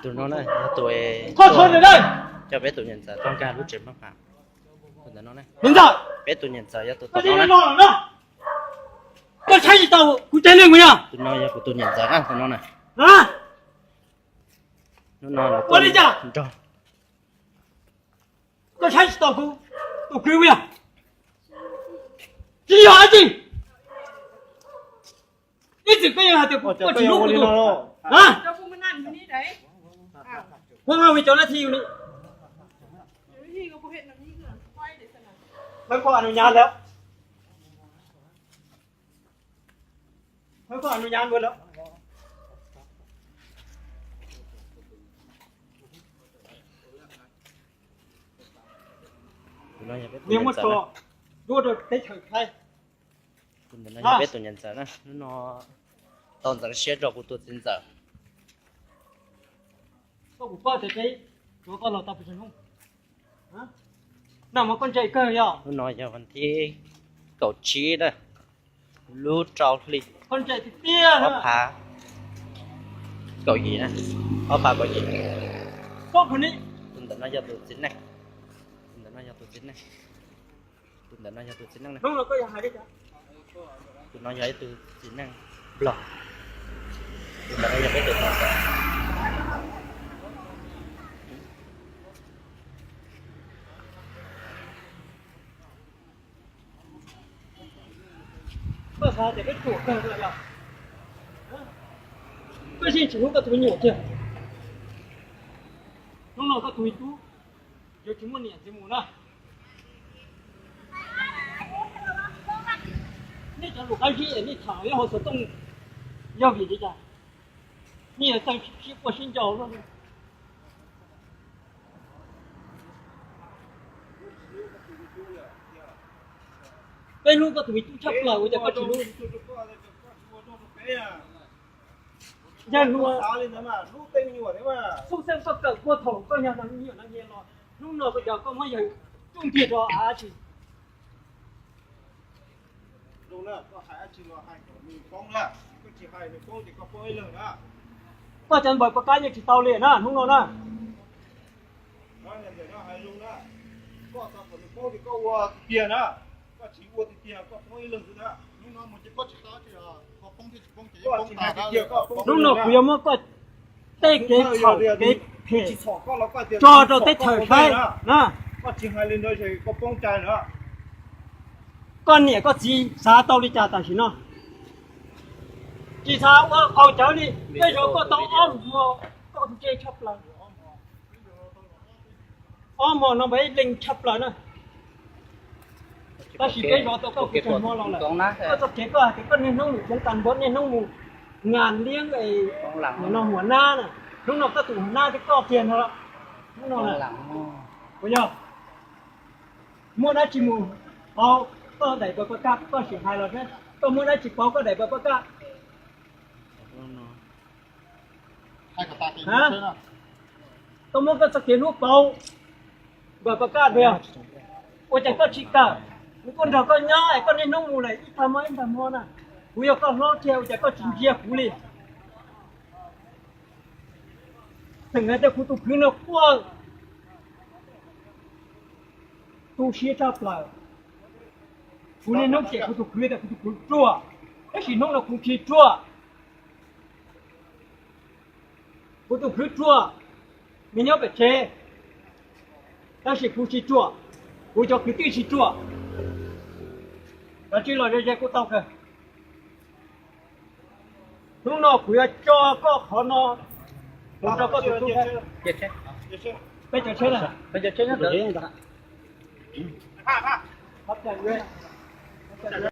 Tus no na yog tus, coj peb tus niam ntxawm tuaj nkag lub tsev maj mam. Tus ntawm no, peb tus niam ntxawm yog tus tom no na. Koj saib tsis taus kuv cov neeg mus yog? Tus no yog kuv tus niam ntxawm na, tus no na. Ua li cas? Nrog. Koj saib tsis taus kuv tus kwv mus yog? Tsis yog dab tsi. Ib txwm koj yeej hais tias koj tsis hlub kuv tus. Muab nqa cov nab thib yus li. Thawb koj nus nyab lawm. Thawb koj nus nyab lawm. Niag muab tso dua rau teb chaws Thaib. Tus ntawm no yog peb tus niam ntxawm na, hnub no tau ntxeev siab rau kuv tus txiv ntxawm. Koj puas paub tias peb tuav koj los tau pes tsawg hnub? Noj mov koj ntse kawg yog? Hnub no yog vas thib kaum tsib na, lub rau hli, koj ntse tiag tiag, ob phav kaum yim na, ob phav kaum yim. Tus ntawm no yog tus txiv neej, tus ntawm no yog tus txiv neej, tus ntawm no yog tus txiv neej na. Tus no yog ib tug txiv neej Nplog, tus ntawm no yog peb tus txiv ntxawm. Koj xav tias peb ruam kawg los yog? Koj yeej tsis hlub koj tus me nyuam tiag. Hnub no koj tus me tub yuav tsis muaj niam txiv mus na. Nej cov lus qab zib nej tham nyob hauv xov tooj yog vim li cas? Nej yuav txawj sib quaj sib ncaus. Peb hlub koj tus me tub tshaj plaws ua cas koj tsis hlub? Yawg hluas, xub xeeb koj kawm puag thaum koj yog me nyuam no los, hnub no koj cov koj muab yawg coj ntiag rau av tsi? Koj cov npaws pov kab yeej tsis tau li na hnub no na. Hnub no kuv yuav muab koj tej kev txhaum kev phem tso rau teb chaws saib na. Koj niam koj txiv xav tau li cas tam sim no? Tsis xav ua qau cawv li, tej zaum koj tau ob hmo, koj ntse tshaj plaws. Ob hmo no mas ib leeg tshaj plaws na. Tab sis peb zov tau koj kuv txog hmo los lawm. Koj txoj kev koj hais tias koj niaj hnub mus coob tas npaum niaj hnub mus ngas liab no huam nab na. Hnub no koj tus huam nab thiab koj kiag no, hnub no puas yog? Muaj dab tsi mus pauv koj daim npaws pov kab, koj sim hais los saib koj muaj dab tsi pauv koj daim npaws pov kab. Koj muab koj txoj kev hlub pauv npaws pov kab tiag. Ua cas koj tsis kawm? Kuv kuj nrog koj nyob es koj niaj hnub mus lawm ib tag hmo ib tag hmo na. Kuv yog koj hlob tiag ua cas koj tsis ntsia kuv li? Tseem hais tias kuv tus kwv no quaj tu siab tshaj plaws. Kuv niaj hnub cem kuv tus kwv tias kuv tus kwv ruam, tab sis hnub no kuv tsis ruam. Kuv tus kwv ruam, nws nyob pem tsev, tab sis kuv tsis ruam, kuv cov kwv tij tsis ruam. Kav tsij los ze ze kuj tau kawg. Hnub no kuv yuav tso koj qhov no mus rau koj tus tub. Peb cov tsheb na.